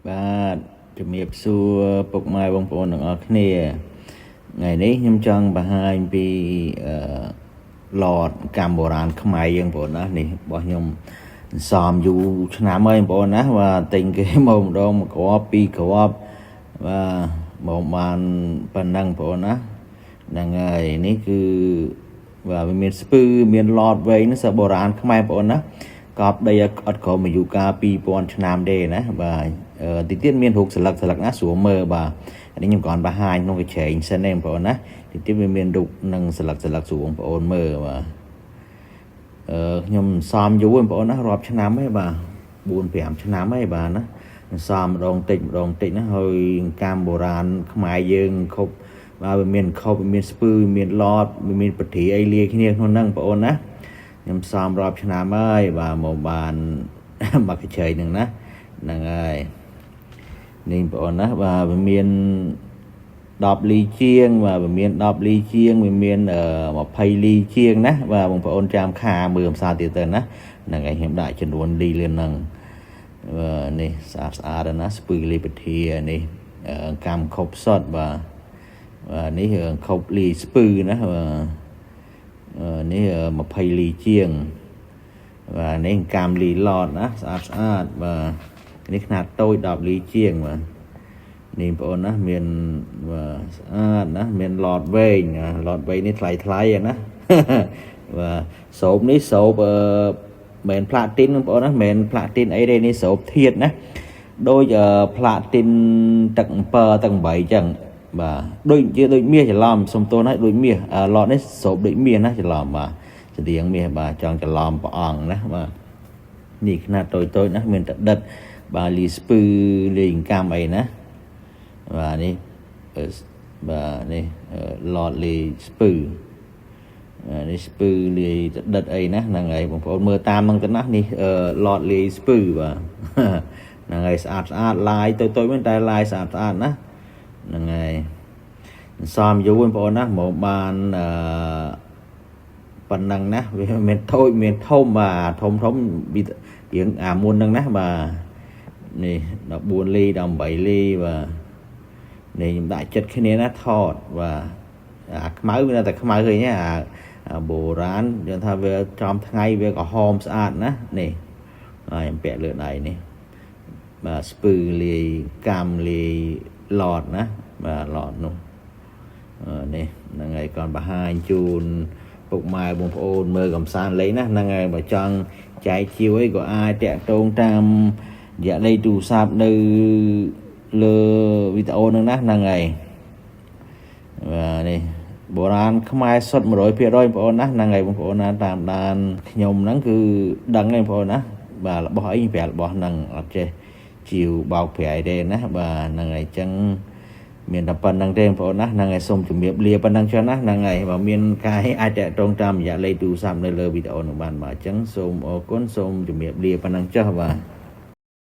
បាទជំរាបសួរពុកម៉ែបងប្អូនទាំងអស់គ្នាថ្ងៃនេះខ្ញុំចង់បង្ហាញពីអឺឡតកម្មបុរាណខ្មែរយើងបងប្អូនណានេះរបស់ខ្ញុំសំយូរឆ្នាំហើយបងប្អូនណាបាទទិញគេមកម្ដងមួយគ្រាប់ពីរគ្រាប់បាទមកបានប៉ុណ្ណឹងបងប្អូនណាហ្នឹងហើយនេះគឺបាទវាមានស្ពឺមានឡតវែងនេះសិបុរាណខ្មែរបងប្អូនណាកប់ដីអត់ក្រោមអាយុកាល2000ឆ្នាំទេណាបាទទីទៀតមានរូបស្លឹកស្លឹកណាស្រួលមើលបាទនេះខ្ញុំគ្រាន់បង្ហាញក្នុងកញ្ច្រែងសិនទេបងប្អូនណាទីទៀតវាមានរូបនិងស្លឹកស្លឹកស្រួលបងប្អូនមើលបាទអឺខ្ញុំសំយូរបងប្អូនណារាប់ឆ្នាំហើយបាទ4 5ឆ្នាំហើយបាទណាសំម្ដងតិចម្ដងតិចណាហើយកម្មបុរាណខ្មែរយើងខົບបាទវាមានខົບវាមានស្ពឺវាមានឡតវាមានពទ្រាអីលាយគ្នាក្នុងហ្នឹងបងប្អូនណាខ្ញុំសំរាប់ឆ្នាំហើយបាទមកបានមកកញ្ចៃហ្នឹងណាហ្នឹងហើយនេះបងប្អូនណាបាទវាមាន10លីជាងបាទវាមាន10លីជាងវាមាន20លីជាងណាបាទបងប្អូនចាំខាមើលភាសាទៀតទៅណាហ្នឹងហើយខ្ញុំដាក់ចំនួនលីលឿនហ្នឹងបាទនេះស្អាតស្អាតណាស្ពឺលីពធានេះកម្មខប់សុតបាទបាទនេះខប់លីស្ពឺណាបាទនេះ20លីជាងបាទនេះកម្មលីឡតណាស្អាតស្អាតបាទនេះខ្នាតតូច10លីជាងបាទនេះបងប្អូនណាមានបាទស្អាតណាមានឡតវែងឡតវែងនេះថ្លៃថ្លៃណាបាទសោបនេះសោបអឺមិនផ្លាទីនបងប្អូនណាមិនផ្លាទីនអីទេនេះសោបធាតណាដូចផ្លាទីនទឹក7ទឹក8អញ្ចឹងបាទដូចជាដូចមាសច្រឡំសុំទោសណាដូចមាសឡតនេះសោបដូចមាសណាច្រឡំបាទស្តៀងមាសបាទចង់ច្រឡំព្រះអង្គណាបាទនេះខ្នាតតូចតូចណាមានតដិតបាទលីស្ពឺលេងកម្មអីណាបាទនេះបាទនេះឡតលីស្ពឺនេះស្ពឺលាយដិតអីណាហ្នឹងហើយបងប្អូនមើលតាមហ្នឹងទៅណានេះឡតលាយស្ពឺបាទហ្នឹងហើយស្អាតស្អាតឡាយតូចតូចមែនតែឡាយស្អាតស្អាតណាហ្នឹងហើយសំយូរបងប្អូនណាមកបានអឺប៉ុណ្ណឹងណាវាមានតូចមានធំបាទធំធំពីរៀងអាមុនហ្នឹងណាបាទនេះ14លី18លីបាទនេះខ្ញុំដាក់ចិត្តគ្នាណាថតបាទអាខ្មៅវានៅតែខ្មៅឃើញអាបុរាណយើងថាវាចំថ្ងៃវាក្រហមស្អាតណានេះហើយខ្ញុំពាក់លើដៃនេះបាទស្ពឺលាយកម្មលាយឡតណាបាទឡតនោះនេះហ្នឹងហើយគាត់បង្ហាញជូនពុកម៉ែបងប្អូនមើលកំសាន្តលេងណាហ្នឹងហើយបើចង់ចែកជាវអីក៏អាចតាក់ទងតាមរយៈលេខទូរស័ព្ទនៅលើវីដេអូហ្នឹងណាហ្នឹងហើយបាទនេះបុរាណខ្មែរសុទ្ធ100%បងប្អូនណាហ្នឹងហើយបងប្អូនណាតាមដានខ្ញុំហ្នឹងគឺដឹងហើយបងប្អូនណាបាទរបស់អីប្រារបស់ហ្នឹងអត់ចេះជាវបោកប្រាយទេណាបាទហ្នឹងហើយអញ្ចឹងមានតែប៉ុណ្្នឹងទេបងប្អូនណាហ្នឹងហើយសូមជំរាបលាប៉ុណ្្នឹងចុះណាហ្នឹងហើយបើមានកាយអាចតាក់ទងតាមរយៈលេខទូរស័ព្ទនៅលើវីដេអូនោះបានបាទអញ្ចឹងសូមអរគុណសូមជំរាបលាប៉ុណ្្នឹងចុះបាទ។